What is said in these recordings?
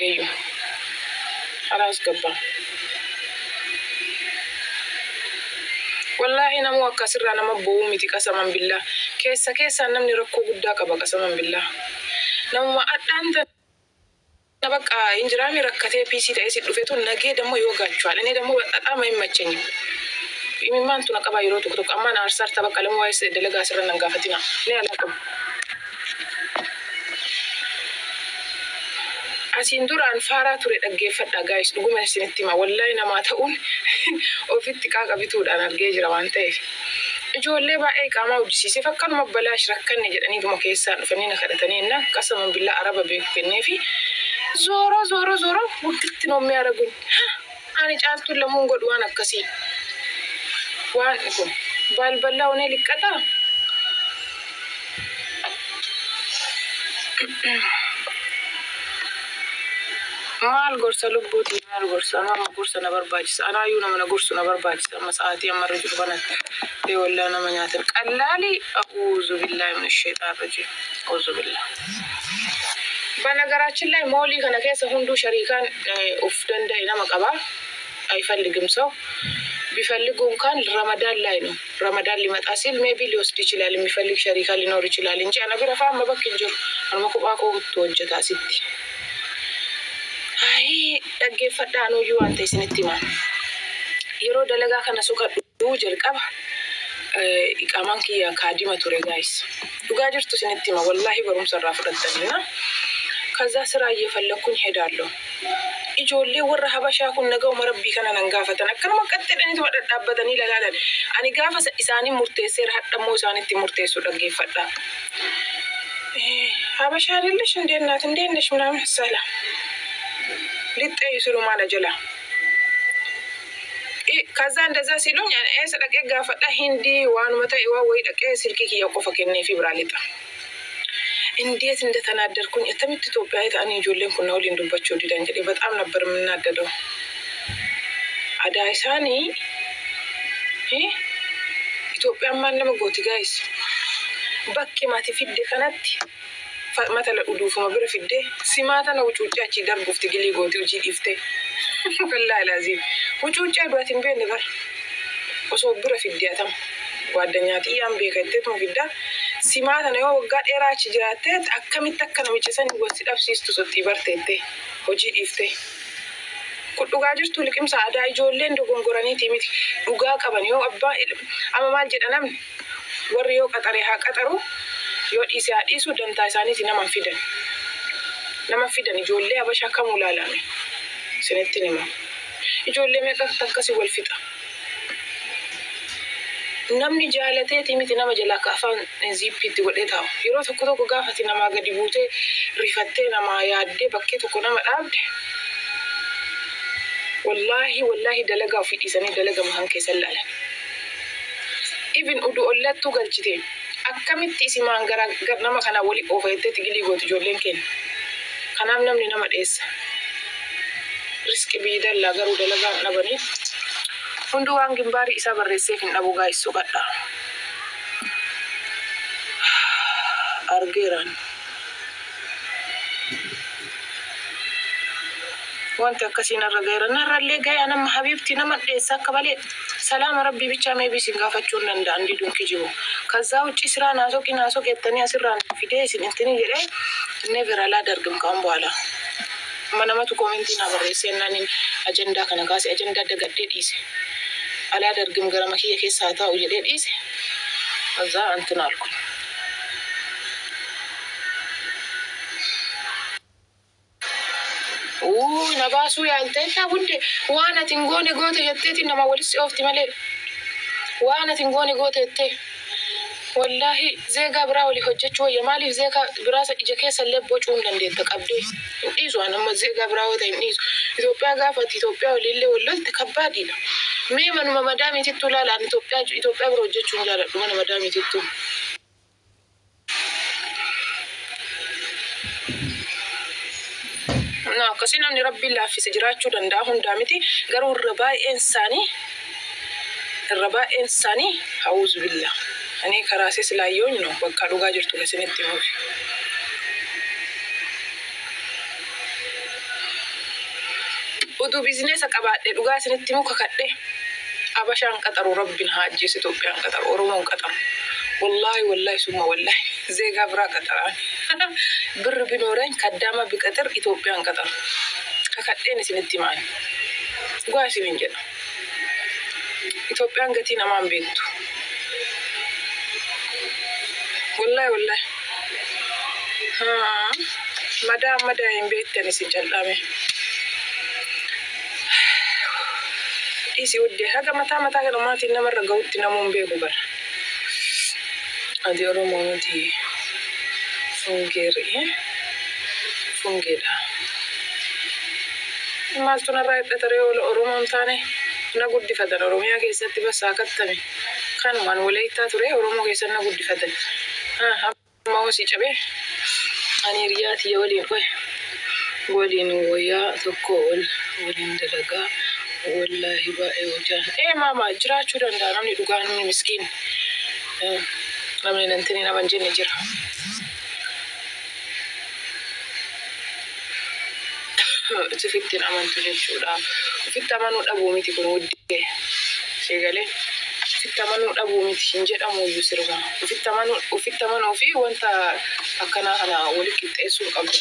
Argeeyyu. Alaasgabbaa. Wallaahi namuu akkasirraa nama bo'uu miti, qasaman billaa. Keessa keessaan namni rakkoo guddaa qaba, qasaman billaa. Namuma adhaan tana bakka injiraami rakkatee piisii ta'ee si dhufetu nagee dammoo yoo gaachuudha. Inni dammoo dhadhaama hin machenyu. Imimmaan tuna qabaa yeroo tokko tokko ammaan aarsaarta bakka lama waa'ee dalagaa asirra nan gaafatina. Ni alaa qabu. Asiin duraan faaraa ture, dhaggeeffadha guys, dhuguma isinitti hima, wallaahi namaa ta'uun ofitti qaaqa bituudhaan argee jira waan ta'eef. Ijoollee baay'ee qaamaa hojjisiiseef akkanuma balaash rakkanne jedhaniituma keessaan dhufanii na kadhatanii innaan, qasaman billaa, araba beeku kenneefi zooroo zooroo zooroo gudditti noommee araguun ani Caaltuun lamuun godhu waan akkasii. Waan kun baalballaa onee liqqataa. Maal gorsa lubbuuti, maal gorsa? Nama gorsa na barbaachisa, anaayyuu nama na gorsu na barbaachisa. Amma sa'aatii ammarra jiru kanatti ee wallaa nama nyaatan qallaali. A'uuzu billaahi min sheexaan rajiim, a'uuzu billah. በነገራችን ላይ moolii kana keessa hunduu shariikaan uf danda'e nama qaba. አይፈልግም ሰው ቢፈልጉ እንኳን ረመዳን ላይ ነው። ረመዳን ሊመጣ ሲል maybe ሊወስድ ይችላል። የሚፈልግ ሸሪካ ሊኖር ይችላል እንጂ ana bira faa amma bakki hin jiru. Anuma kophaa kootu hojjeta asitti. Ayi, dhaggeeffadhaa, anuyyuu waan ta'e isinitti himaa. Yeroo dalagaa kana soqadhu jalqaba iqaamaan kiyya kaadima ture, guys. Dhugaa jirtu isinitti hima, wallaahi barumsa irraa fudhattanina. ከዛ ስራ እየፈለግኩኝ ሄዳለሁ። Ijoollee warra Habashaa kun naga'uma rabbii kana nan gaafatan, akkanuma qaxxedhaniituma dhadhaabbatanii lalaalan. Ani gaafa isaanii murteesseera, hadhammoo isaanitti murteessu, dhaggeeffadha. ሀበሻ አይደለሽ እንዴ እናት፣ እንዴት ነሽ ምናምን፣ ሰላም ሊጠዩ ሲሉ ማለ ጀላ ከዛ እንደዛ ሲሉኝ eessa dhaqee gaafadha? Hindii waanuma ta'e waan wayii dhaqee silkii kiyya qofa kenneefi biraa lixa. እንዴት እንደተናደድኩኝ፣ attamitti Itoophiyaa ta'anii ijoolleen kun na waliin dubbachuu didan jedhee በጣም ነበር የምናደደው። Adaa isaanii Itoophiyaan maal nama gooti, guys? Bakki mati fidde kanatti matala uduufuma bira fidde simaa tana wucuuccee achii darbuuf tigilii gooti, hojii dhiiftee. Wallaahi laaziim wucuuccee du'ati hin beekne bara osoo bira fidde atam waaddanyaa xiyyaan beeka jetteetuma fiddaa simaa tana yoo waggaa dheeraa achi jiraattee akkamitti akka namicha sanii wasi dhabsiistu sottii barteette hojii dhiiftee. Kun dhugaa jirtu liqimsa. Aadaa ijoolleen dogongoraniitii miti, dhugaa qaban. Yoo abbaa amma maal jedha namni, warri yoo qaxare haa qaxaru, yoo dhiise haa dhiisu, dantaa isaaniiti nama hin fidan. Nama fidan ijoollee Habashaa kamuu ilaalame isinitti hima. Ijoollee meeqa akkasii wal fixa. Namni jaalateeti miti nama jalaa akka afaan ziippiitti godhee taa'u. Yeroo tokko tokko gaafati namaa gadi buutee rifattee namaa yaaddee bakkee tokko nama dhaabde. Wallaahi wallaahi dalagaa ofii dhiisanii dalaga mahan keessa ilaalan. Even uduu ollattuu galchite akkamitti isimaan gara nama kanaa walii oofa jettee tigilii gooti ijoolleen keenya. Kanaaf namni nama dheessa. Riski biyyi dallaa garuu dalagaa hin dhabanii. Hunduu waan gimbaarii isaa barreesseef hin dhabu, guys, soqadha. Argeeraan. Wanti akkasii narra gaheera. Narrallee gahee anamma habiibti nama dheessa akka malee salaama rabbii bichaa maybe isin gaafachuu hin danda'an diduun kijibu. ከዛ ውጭ ስራ ናሶቂ ናሶቂ jettanii asirraan fidee isin intini jedhee never አላደርግም ካሁን በኋላ። Amma namatu koomentii naa barreessee naan ajandaa kana kaase, ajandaa dagadhee dhiise. አላደርግም gara makiyya keessa haa taa'u jedhee dhiise. ከዛ እንትን አልኩኝ። Uu, na baasuu yaaltee wudde, waan ati hin goone goote jetteeti nama walitti oofti malee, waan ati hin goone goote jettee. Wallaahi zeegaa biraa walii hojjechuu wayya. Maaliif zeegaa biraa isa ija keessa illee bocuu hin dandeetta qabdee hin dhiisu. Waan amma zeegaa biraa yoo ta'e hin dhiisu. Itoophiyaa gaafa ati Itoophiyaa waliillee wal lolte kabbaadiidha. Mee manuma madaamiitittuu ilaalaan Itoophiyaa bira hojjechuu hin jaaladhu mana madaamiitittuu. Na akkasii namni rabbiin laaffise jiraachuu danda'a, hundaa miti, garuu irra baay'een isaanii hawuzu billah. Ani karaasee silaayyoon ነው bakka dhugaa jirtu isinitti himuuf. Uduu biizineesa qabaadhe, dhugaa isinitti muka kadhe, Abashaan qaxaru, Rabbiin haa ajjeesu. Itoophiyaan qaxaru, Oromoon qaxaru. Wallaahi, wallaahi, summa wallaahi, ዜጋ biraa qaxaraan birri ቢኖረኝ kaddaama biqaxir Itoophiyaan qaxaru. Kakadheen isinitti himaan, dhugaa isinin jedha. Itoophiyaan gatii namaan beektu. Wallaahi, wallaahi. Madaa madaa hin beektan isin cal'aame. Dhiisi wuddee, haga mataa mataa kana maatiin namarra gahutti namuun beeku bara. Ati Oromoo miti, fungeerri fungeedha. Maaltu narraa hidhata ree? Oromoon taane na guddifatan Oromiyaa keessatti bas akattame. Kanumaan waleettaa ture, Oromoo keessatti na guddifatan. Amma hosii cabee ani hiriyaa tiyya waliin qoye waliin wayyaa tokko ol waliin dalagaa, wallaahi baay'ee hojjaan. Ee maama, jiraachuu danda'a namni dhugaa, namni miskiin, namni nantini nama hin jenne jira. Ofitti hin amantu jechuudha. Ofitti amanuu dhabuu miti kun, wuddee. Seegalee ofitti amanuu dhabuu miti hin jedhamu iyyuu sirba. Ofitti amanuu fi wanta akkanaa kana walitti qixxeessuu qabdu.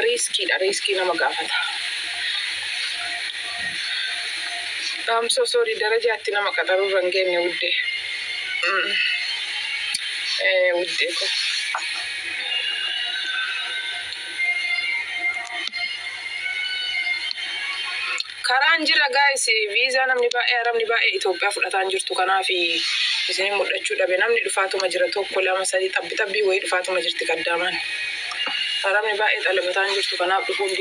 Riskiidha, riskii nama gaafata. I'm so sorry, darajaatti nama qaxaruu irra hin geenye, wuddee. Wuddee ko. Karaan jira guys, viizaa namni baay'ee, Arabni baay'ee Itoophiyaa fudhataan jirtu, kanaaf isin mul'achuu dhabe. Namni dhufaatuma jira, tokko, lama, sadii, xabbi xabbii wayii dhufaatuma jirti kaddaamaan. Arabni baay'ee xalabataan jirtu, kanaaf dhufuun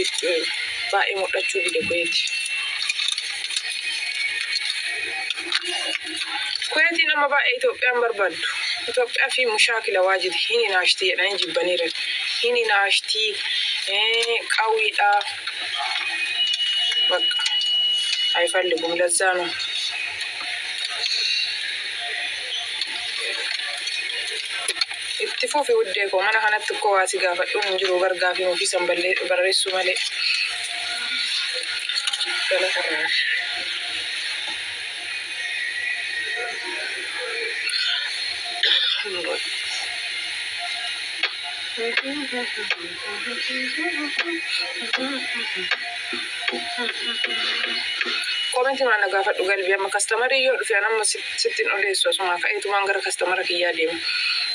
baay'ee mul'achuu dide Kuweeti. Kuweetii nama baay'ee Itoophiyaan barbaaddu. Itoophiyaa fi mushaakila waajidi hin hinaashtii jedhanii jibbaniiran. Hin hinaashtii, qawwiidha. በቃ አይፈልጉም። ለዛ ነው። Itti fufi wuddee koo, mana kanatti koo waa si gaafadhuun hin jiru, bargaafii ofiisan barreessuu malee. Galata irraa. Commentii mana gaafadhu galbii, amma customerii yoo dhufe amma sittin odeessu, asuma ka'eetumaan gara customera kiyyaa deema.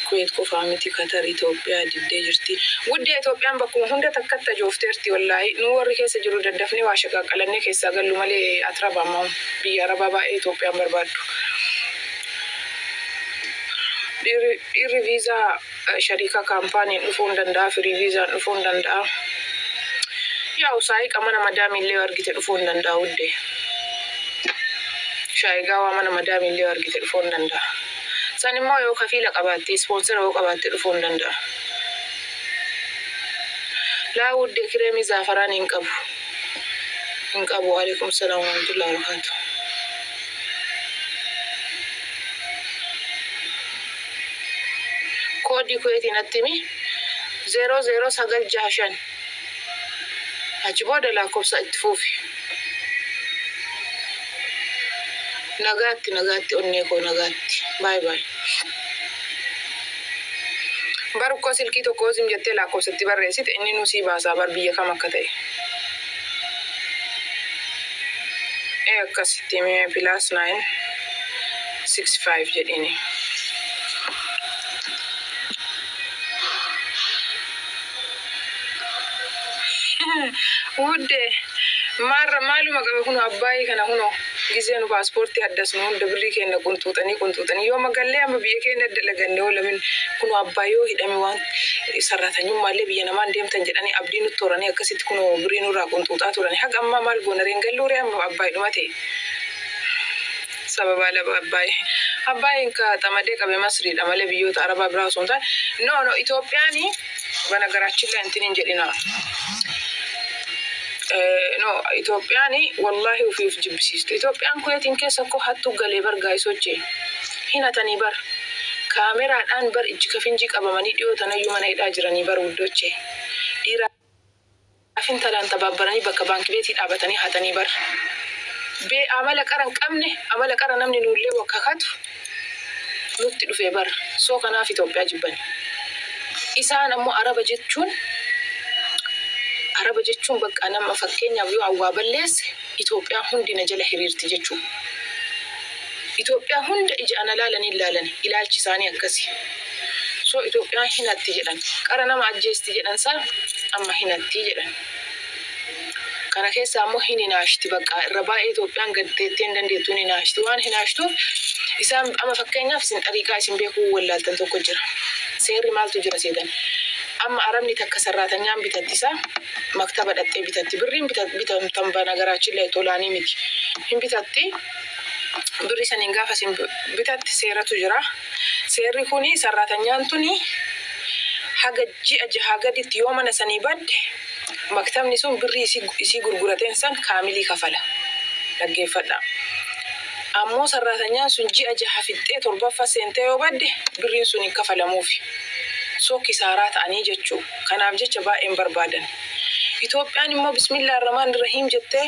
Kuweet qofaa miti, Qatar Itoophiyaa diddee jirti. Guddee, Itoophiyaan bakkuma hunda takkatti ajoofteerti wallaahi. Nu warri keessa jiru daddafnee waa shaqaaqalannee keessaa gallu malee atraba amma biyya Arabaa baay'ee Itoophiyaan barbaaddu. Dhiirri viizaa shariika companyn dhufuu hin danda'a, free viizaan dhufuu hin danda'a. Yaa'u saayiqa mana madaamiillee yoo argite dhufuu hin danda'a wuddee. Shaayigaawaa mana madaamiillee yoo argite dhufuu hin danda'a. San immoo yoo kafiila qabaatte, sponsora yoo qabaatte dhufuu hin danda'a. Laa wuddee, kireemii zaafaraan hin qabu. Hin qabu. Waalaikum salaam warahmatullahi wabarakatuh. Koodii kuweetii natti himi. 00965. Achi booda lakkoofsa itti fuufi. Nagaatti, nagaatti, onnee koo, nagaatti. Bye bye. Barukkoo silkii tokko sim jettee lakkoofsatti barreessite, inni nu sii baasaa bar biyya kam akka ta'e. Ee, akkasitti himee, +965 jedhiini. Wuddee, maarra maaluma qaba kun abbaayii kana? Kunoo gisee nu paaspoortii addasnu hunda birrii keenya qunxuuxanii qunxuuxanii yoo magallee amma biyya keenya dalaganne oolamin. Kunoo abbaay yoo hidhame waan sarratanyummaallee biyya namaan deemtan jedhanii abdii nutti horanii, akkasitti kunoo birrii nurraa qunxuuxaa turani. Haga ammaa maal goona reen? Galluu ree amma abbaay dhumate. Sababa laba abbaay abbaayin ka xamadee qabe Masriidha malee biyyoota Arabaa biraa osoo hin taane. No, no, Itoophiyaani በነገራችን ላይ እንትን hin jedhina. No, Itoophiyaan wallahi ofiif jibbisiistu. Itoophiyaan Kuweetiin keessa koo hattuu galee bar gaayisoche hinatanii bar kaameraadhaan bar ijji kafinjii qabamanii dhiyoo tanayyuu mana hidhaa jiranii bar wuddoche dhiiraa Intalaan tabaabbaranii bakka baankii beetii dhaabatanii hatanii bara. Bee amala qara hin qabne, amala qara namni nullee wakkakatu nutti dhufee bara. Soo kanaaf Itoophiyaa jibban. Isaan ammoo Araba jechuun bakka nama, fakkeenyaaf yoo awwaa balleesse, Itoophiyaan hundi na jala hiriirti jechuudha. Itoophiyaa hunda ija ana laalanii ilaalan, ilaalchi isaanii akkasi. So Itoophiyaan hinatti jedhan. Qara nama ajjeesti jedhan, saa amma hinatti jedhan. Kana keessa ammoo hin hinaashti, bakka irra baay'ee Itoophiyaan gad teettee hin dandeettu, hin hinaashti. Waan hinaashtuuf isaan amma, fakkeenyaaf, isin xariiqaa isin beekuu wallaaltan tokko jira. Seerri maaltu jira seetan? Amma Arabni takka sarraatanyaan bitattisaa maktaba dhattee bitatti. Birriin bitamtan banagaraachillee tolaanii miti. Hin bitatti. Birri saniin gaafa isin bitatti seeratu jira. Seerri kuni sarraatanyaan tuni haga ji'a 6 gaditti yoo mana sanii badde, maktabni sun birrii isii gurgurateen san kaamilii kafala. Dhaggeeffadha. Ammoo sarraatanyaan sun ji'a 6 fixxee torbaffaa seentee yoo badde, birriin sun hin kafalamuufi. So kisaaraa ta'anii jechuu. Kanaaf jecha baay'een barbaadan. Itoophiyaan immoo bismillah ar-rahmaan rahiim jettee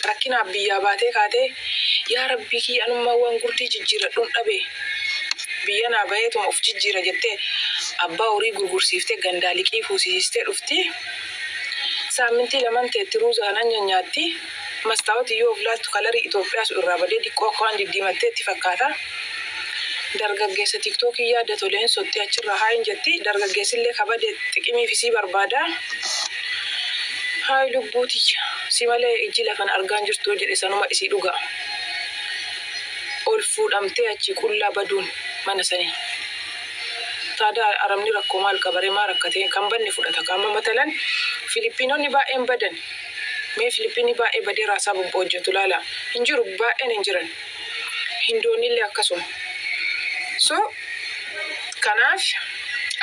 rakkinaaf biyyaa baatee kaatee, yaa Rabbii kiyya, anummaa waan gurdii jijjiiradhuun dhabe, biyya naa baheetuma of jijjiira jettee abbaa horii gurgursiiftee gandaa liqii fuusistee dhufti. Saamintii laman teetti ruuza kanan nyaatti. Mastaawoti yoo of laaltu kalarii Itoophiyaa sun irraa badee diqqoo akka waan diddiimattee itti fakkaata. Dargaggeessa TikTokii yaada toleen sotti achirraa haa hin jetti. Dargaggeessillee kabade xiqimiif isii barbaada. Haay lubbuutiyya, si malee ijji lafan argaan jirtu jedhe, sanuma isii dhuga. Ol fuudhamtee achi qullaa baduun mana sanii. Taadaa Arabni rakkoo maal qabaree maa rakkatee kan banne fudhata. Qaama matalan Filipiinonni baay'een badan. Mee Filipiinii baay'ee badee raasaa hojjetu laala. Hin jiru, baay'een hin jiran. Hindoonnillee akkasuma. So kanaaf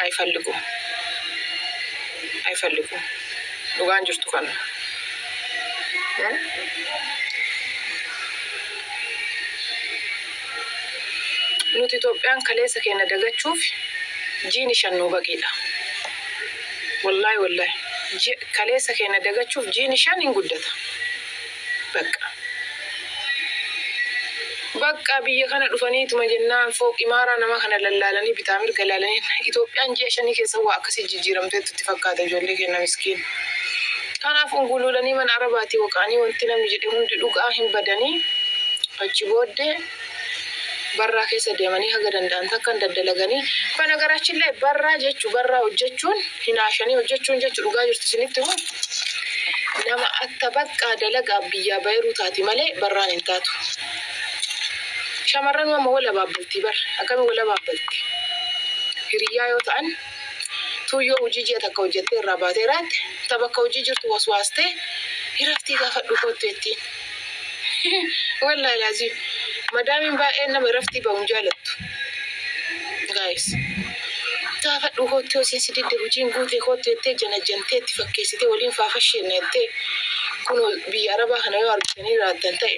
ayfalligu. Ayfalligu. Dhugaan jirtu kana. Nuti Itoophiyaan kaleessa keenya dagachuuf jiini 5 nuu baqiidha. Wallaahi, wallaahi. Kaleessa keenya dagachuuf jiini 5 hin guddata. Bakka. Bakka biyya kana dhufaniituma jennaan fooqi maaraa nama kana lallaalanii bitaa mirga laalanii Itoophiyaan ji'a 5 keessa waa akkasii jijjiiramteetu itti fakkaata ijoollee keenya miskiin. Kanaaf unguluulanii mana Arabaatii waqaanii wanti namni jedhe hundi dhugaa hin badanii, achi booddee barraa keessa deemanii haga danda'an takkan daddalaganii kana garaachillee barraa jechuu, barraa hojjechuun hinaashanii hojjechuun jechuu, dhugaa jirtu isinitti himu, nama atta baqqaa dalagaa biyyaa bayiruu taati malee barraan hin taatu. Shamarran amma wal abaabbalti bar, akkami wal abaabbalti. Hiriyyaa yoo ta'an, tuuyyoo hojii ji'a takka hojjettee irraa baatee raatte, ta bakka hojii jirtu waswaastee hiraftii gaafadhu kottu jettiin. Wallaahi laazim. Madaamiin baay'een nama iraftii bahu hin jaalattu. Guys. Gaafadhu kottu, yoo si didde hojiin guute kottu jettee janajjantee itti fakkeessitee waliin faafasheenna jettee. Kunoo biyya Arabaa kana yoo argitanii raattan ta'e,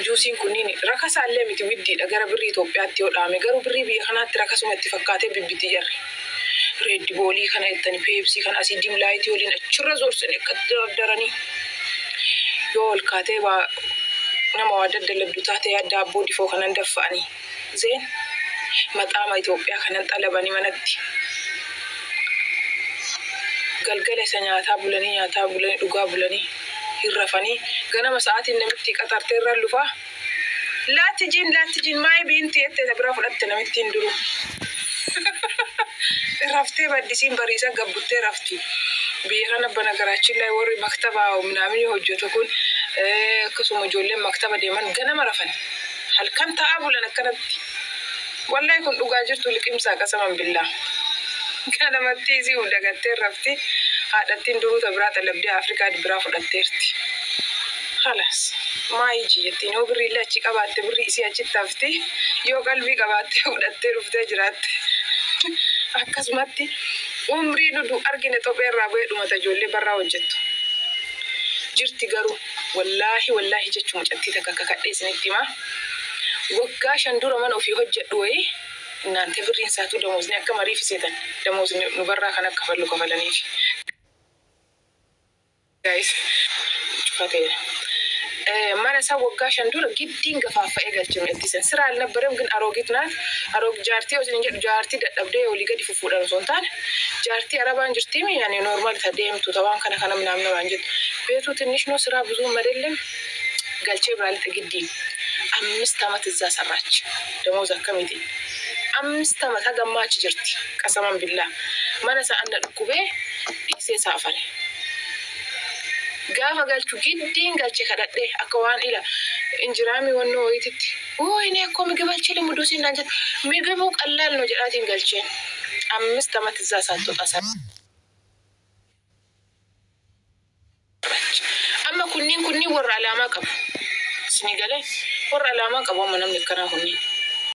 juusiin kunniin rakasaallee miti, widdiidha gara birrii Itoophiyaatti yoo dhaame, garuu birrii biyya kanaatti rakasuma itti fakkaatee bibbiti jarri. Red Bullii kana jettanii, Pepsi kana asii dim lightii waliin achirra zoorsanii akka dardaranii, yoo ol kaatee waa nama waa daddalabdu taate, daabboo difoo kanan daffa'anii zeen maxaama Itoophiyaa kanan xalabanii manatti. Galgala isa nyaataa bulanii, nyaataa bulanii, dhugaa bulanii, hin rafanii, ganama sa'aatiin namitti qaxartee irra lufaa. Laatti jiin, laatti jiin, maayii biinti jettee ta biraa fudhatte namittiin duru. Raftee baddisiin bariisa gabbuttee rafti. Biyya kana bana garaachillaa warri maktaba minaaminii hojjetu kun, akkasuma ijoolleen maktaba deeman ganama rafan. Halkan taa'aa bulan akkanatti. Wallahi kun dhugaa jirtu liqimsaa, qasaman billaa. Ganamatti isii uf dagattee rafti. Haadhattiin duruu ta biraa xalabdee Afrikaa biraa fudhatteerti. Halas maayiji jettiin, yoo birrii illee achi qabaatte birrii isii achitti hafti, yoo qalbii qabaatte fudhattee dhuftee jiraatte. Akkasumatti umrii nudu argine xophee irraa bu'ee dhumata ijoollee barraa hojjettu. Jirti garuu, wallaahi wallaahi jechuun mucattii takka kakadhee isinitti himaa. Waggaa 5 dura mana ofii hojjedhu wayii naante birriin isaatuu damoosni akka mariifiseetan damoosni nu barraa kan akka kafallu kafalaniif. Guys, cufateera. Mana isaa waggaa 5 dura giddiin gafaaffa'ee galchinu ittisan. ስራ አልነበረም ግን አሮጊት ናት. አሮግ jaartii osoo hin jedhu jaartii dadhabdee olii gadi fufuudhaan osoo hin taane jaartii arabaan jirtiimi yaani normal ta deemtu ta waan kana kana ምናምን waan jettu ቤቱ ትንሽ ነው ስራ ብዙም አይደለም galchee biraa lixe giddiin 5 ዓመት እዛ ሰራች። ደሞዝ akkamiiti 5 ዓመት hagammaa achi jirti. Qasaman billaa mana isaa anna dhukkubee dhiisee saafare. Gaafa galchu giddiin galche kadhadhee akka waan ila injiraami wannoo wayiititti እኔ እኮ ምግብ አልችልም ውዱሲ naan jette ምግቡ ቀላል ነው jedhaatiin galcheen 5 ዓመት እዛ ሳትወጣ ሰራች። Amma kunniin kunniin warra alaamaa qabu. Isinii galee warra alaamaa qabu amma namni akkanaa kunniin.